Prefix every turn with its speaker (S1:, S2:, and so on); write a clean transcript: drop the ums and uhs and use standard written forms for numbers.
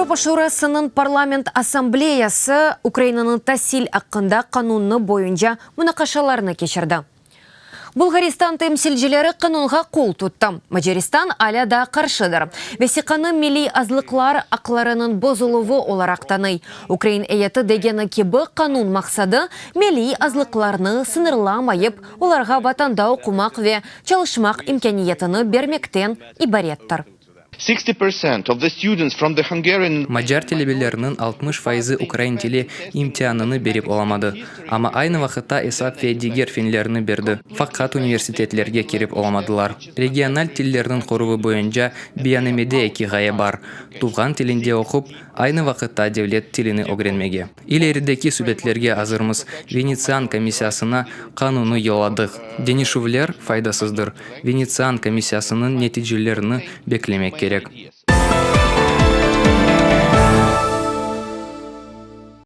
S1: Avropa Şurasınıñ Parlament Assambleyası Ukrainanıñ tasil aqqında qanunnı boyunca munaqaşalarnı keçirdi. Bulğaristan temsilcileri qanunğa qol tuttı, Macaristan alâ daa qarşıdır. Vesiqanı milliy azlıqlar aqlarınıñ bozuluvı olaraq tanıy. Ukrain eyeti degeni kibi, qanun maqsadı, milliy azlıqlarnı sıñırlamayıp, olarğa vatanda oqumaq ve çalışmaq imkâniyetini bermekten ibarettir.
S2: Macar talebeleriniñ 60 faizi ukrain tili imtianını berip olamadı, amma aynı vaqıtta esap ve diger fenlerni berdi, faqat universitetlerge kirip olamadılar. Regional tillerniñ qoruvı boyunca beyannamede eki ğaye bar, tuvğan tilinde oqup, aynı vaqıtta devlet tilini ögrenmege. İlerideki subetlerge azırmız, Venetsian komissiyasına qanunnı yolladıq. Deñişüvler faydasızdır, Venetsian komissiyasınıñ neticelerini beklemek kerek.